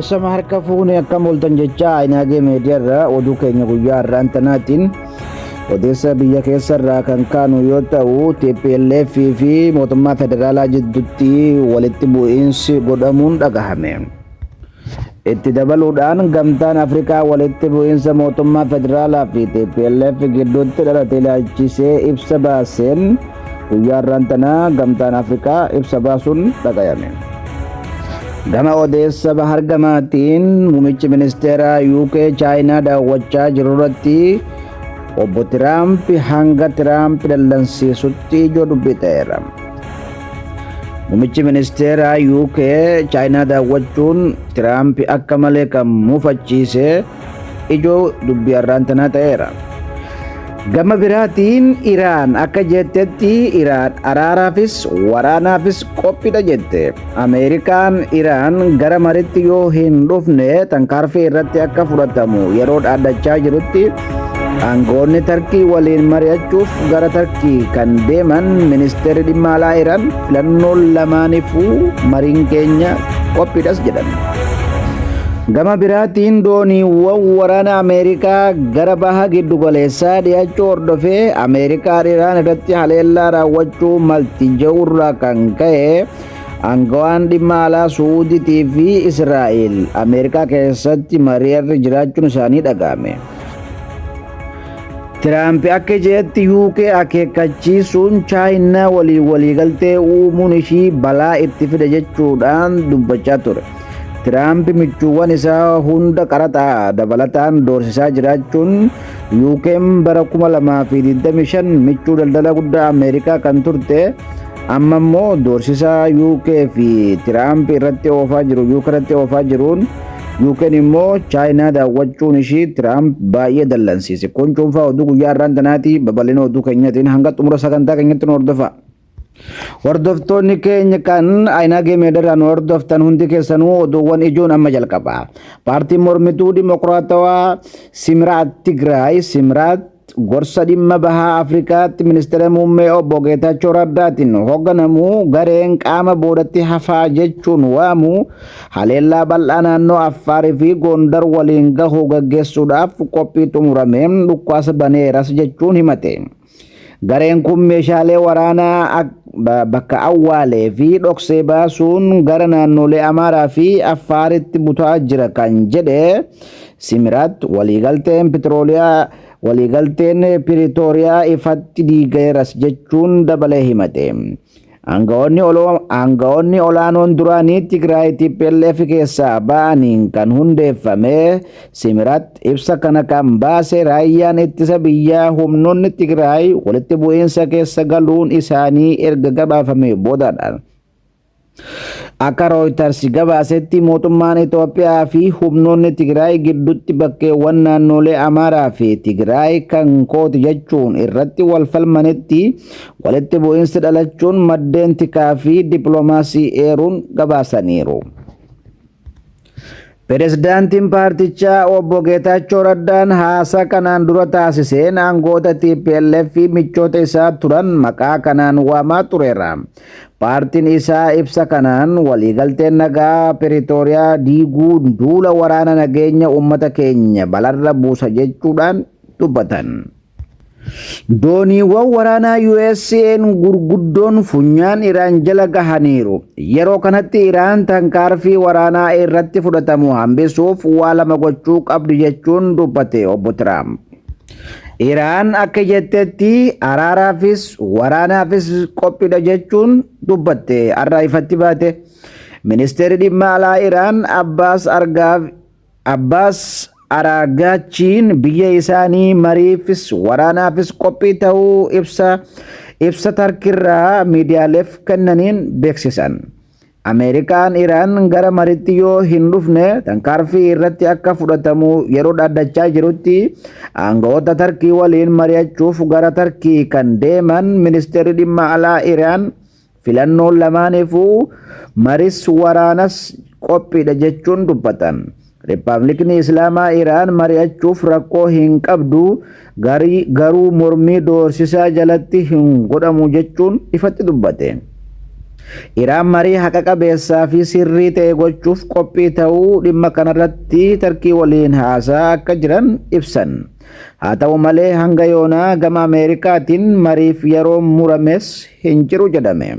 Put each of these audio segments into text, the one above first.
Ashama harka fuune akkam ooltan jechaa Ayinaagee Meediyaarraa oduu keenya guyyaa har'aan tanaatiin odeessa biyya keessarraa kan kaanu yoo ta'u TPLF fi mootummaa federaalaa jidduutti walitti bu'iinsi godhamuun dhagahame. Itti dabaluudhaan gamtaan Afrikaa walitti bu'iinsa mootummaa federaalaa fi TPLF gidduutti dhalate ilaalchisee ibsa baaseen guyyaa har'aan tanaa gamtaan Afrikaa ibsa baasuun dhagayame. Gama odeessa bahar gamaatiin muummichi ministeeraa UK Chaayinaa daawwachaa jiru irratti obbo Tiraamp hanga Tiraamp dallansiisutti ijoo dubbii ta'eera. Muummichi ministeeraa UK Chaayinaa daawwachuun Tiraamp akka malee kan mufachiise ijoo dubbii har'aan tanaa ta'eera. Gama biraatiin Iraan akka jettetti Iraan araaraafis waraanaafis qophiidha jette. Ameerikaan Iraan gara maritti yoo hin dhufne tankaarfii irratti akka fudhatamu yeroo dhaaddachaa jirutti aangoonni Tarkii waliin mari'achuuf gara Tarkii kan deeman ministeerri dhimma alaa Iraan filannoo lamaanifuu mariin keenya qophiidhas jedhan. Gama biraatiin dooniiwwan waraana Ameerikaa gara baha giddugaleessaa dhiyaachuu hordofee Ameerikaan Iraan irratti haleellaa raawwachuu malti jedhurraa kan ka'e aangawaan dhimma alaa Suudiitii fi Israa'el Ameerikaa keessatti mari'arra jiraachuun isaanii dhaga'ame. Tiraamp akka jedhetti UK akeekkachiisuun Chaayinaa waliin waliigaltee uumuun ishii balaa itti fida jechuudhaan dubbachaa ture. Tiraamp michuuwwan isaa hunda qaraxa dabalataan doorsisaa jiraachuun UK'n bara 2025 michuu daldala guddaa Ameerikaa kan turte amma immoo doorsisaa UK fi Tiraamp irratti oofaa jiru UK irratti oofaa jiruun UK'n immoo Chaayinaa daawwachuun ishii Tiraamp baay'ee dallansiise. Kun cuunfaa oduu guyyaa har'aan tanaati babal'ina oduu keenyatiin hanga xumura sagantaa keenyatti nu hordofa. Hordoftoonni keenya kan Ayinaagee Meedarraa nu hordoftan hundi keessanuu oduuwwan ijoon amma jalqaba. Paartiin mormituu Dimokiraatawaa Simiraat Tigraay Simiraat gorsa dhimma bahaa Afrikaatti ministeera muummee obbo Geetaachoo Raddaatiin hoogganamu gareen qaama boodatti hafaa jechuun waamu haleellaa bal'aa naannoo Affaarii fi Gondar waliin gahu gaggeessuudhaaf qophii xumurameen dhukkaasa baneeras jechuun himate. Gareen kun meeshaalee waraanaa bakka awwaalee fi dhoksee baasuun gara naannolee Amaaraa fi Affaaritti butaa jira kan jedhe Simiraat waliigalteen Pitirooliyaa waliigalteen Piriitooriyaa ifatti diigeeras jechuun dabalee himate. Aanga'oonni olaanoon duraanii Tigraay TPLF keessaa ba'aniin kan hundeeffame Simiraat ibsa kana kan baase raayyaan ittisa biyyaa humnoonni Tigraay walitti bu'iinsa keessa galuun isaanii erga gabaafame boodadha. Akka Reuters gabaasetti mootummaan Itoophiyaa fi humnoonni Tigraay gidduutti bakkeewwan naannolee Amaaraa fi Tigraay kan kooti jechuun irratti wal falmanitti walitti bu'iinsi dhalachuun maddeen tikaa fi dippiloomaasii eeruun gabaasaniiru. Pirezidaantiin paartichaa obbo Geetaachoo Raddaan haasaa kanaan dura taasiseen aangoota TPLF fi michoota isaa turan maqaa kanaan waamaa tureera. Paartiin isaa ibsa kanaan waliigalteen nagaa Piriitooriyaa diiguu duula waraana nageenya uummata keenya balarra buusa jechuudhaan dubbatan. Dooniiwwan waraanaa USA'n gurguddoon funyaan Iraan jala gahaniiru. Yeroo kanatti Iraan tankaarfii waraanaa irratti fudhatamu hambisuuf waa lama gochuu qabdi jechuun dubbate obbo Tiraamp. Iraan akka jettetti araaraafis waraanaafis qophiidha jechuun dubbatte har'a ifatti baate. Ministeerri dhimma alaa Iraan Abbaas Argaaf Abbaas Araagaachiin biyya isaanii mariifis waraanaafis qophii ta'uu ibsa ibsa Tarkiirraa miidiyaaleef kennaniin beeksisan. Ameerikaan Iraan gara maritti yoo hin dhufne tankaarfii irratti akka fudhatamu yeroo dhaaddachaa jirutti aanga'oota Tarkii waliin mari'achuuf gara Tarkii kan deeman ministeerri dhimma alaa Iraan filannoon lamaaniifuu maris waraanas qophiidha jechuun dubbatan. Riippaabilikni Islaamaa Iraan mari'achuuf rakkoo hin qabdu garuu mormii doorsisaa jalatti hin godhamu jechuun ifatti dubbate. Iraan marii haqa qabeessaa fi sirrii ta'e gochuuf qophii ta'uu dhimma kanarratti Tarkii waliin haasaa akka jiran ibsan. Haa ta'u malee hanga yoonaa gama Ameerikaatiin mariif yeroo murames hin jiru jedhame.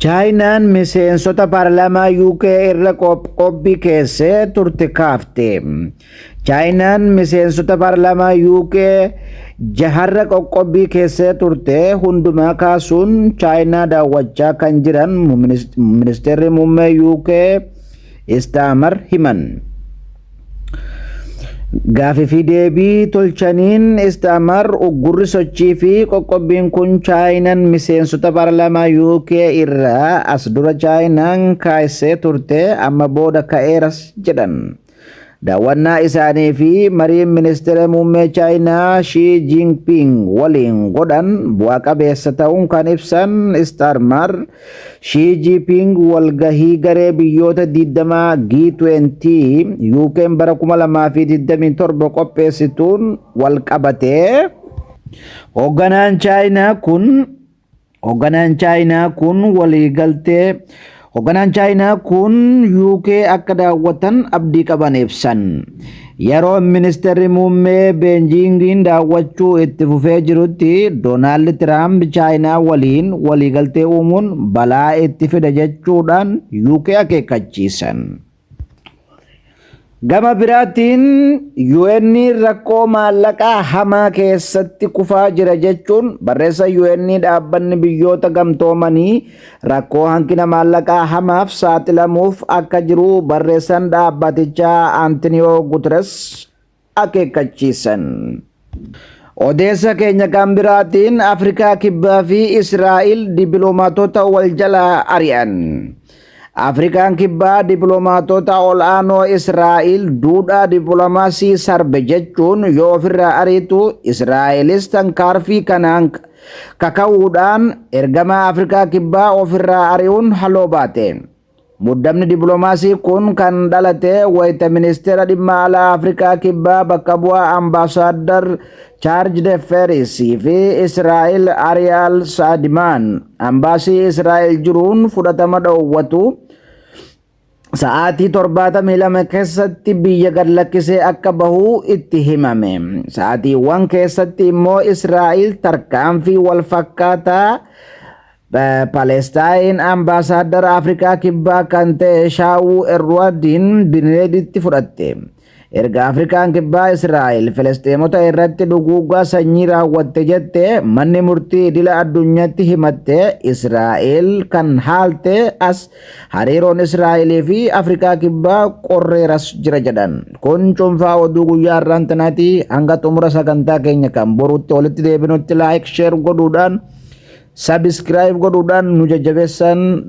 Chaayinaan miseensota paarlaamaa UK irra qoqqobbii keessee turte kaafte. Chaayinaan miseensota paarlaamaa UK jaharra qoqqobbii keessee turte hundumaa kaasuun Chaayinaa daawwachaa kan jiran ministeerri muummee UK Istaamar himan. Gaafii fi deebii tolchaniin Istaamar uggurri sochii fi qoqqobbiin kun Chaayinaan miseensota paarlaamaa UK irraa as dura Chaayinaan kaasee turte amma booda ka'eeras jedhan. Daawwannaa isaanii fi mariin ministeera muummee Chaayinaa Shii Jinping waliin godhan bu'a qabeessa ta'uun kan ibsan Istaarmar, Shii Jinping walgahii garee biyyoota 20 G20 UK'n bara 2027 qopheessituun wal qabatee hoogganaan Chaayinaa kun waliigaltee hoogganaan Chaayinaa kun UK akka daawwatan abdii qaban ibsan. Yeroo ministeerri muummee Beejingiin daawwachuu itti fufee jirutti Doonaald Tiraamp Chaayinaa waliin waliigaltee uumuun balaa itti fida jechuudhaan UK akeekkachiisan. Gama biraatiin UN rakkoo maallaqaa hamaa keessatti kufaa jira jechuun barreessa UN dhaabbanni biyyoota gamtoomanii rakkoo hanqina maallaqaa hamaaf saaxilamuuf akka jiru barreessan dhaabbatichaa Antoniyoo Guterres akeekkachiisan. Odeessa keenya kan biraatiin Afrikaa Kibbaa fi Israa'el dippiloomaatota wal jalaa ari'an. Afrikaan Kibbaa dippiloomaatota ol'aanoo Israa'el duudhaa dippiloomaasii sarbe jechuun yoo ofirraa ariitu, Israa'elis tarkaanfii kanaan kaka'uudhaan ergamaa Afrikaa Kibbaa ofirraa ari'uun haloo baate. Muddamni dippiloomaasii kun kan dhalate wayita ministeera dhimma alaa Afrikaa Kibbaa bakka bu'aa Ambaasaadar Chargé d'Affaires fi Israa'el Ariyaal Saadimaan ambaasii Israa'el jiruun fudhatama dhoowwatu sa'aatii 72 keessatti biyya gad lakkisee akka bahu itti himame. Sa'aatiiwwan keessatti immoo Israa'el tarkaanfii wal fakkaataa Palestaayin ambaasaaddara Afrikaa Kibbaa kan ta'e Shaawuu Erwaadiin Bineeditti fudhatte. Erga Afrikaan Kibbaa Israa'el Filisxeemota irratti duguuggaa sanyii raawwatte jette manni murtii idila addunyaatti himatte Israa'el kan haalte as hariiroon Israa'elii fi Afrikaa Kibbaa qorreeras jira jedhan. Kun cuunfaa oduu guyyaa har'aan tanaati. Hanga xumura sagantaa keenya kan boruutti walitti deebinutti like, share godhuudhaan, subscribe godhuudhaan nu jajjabeessan.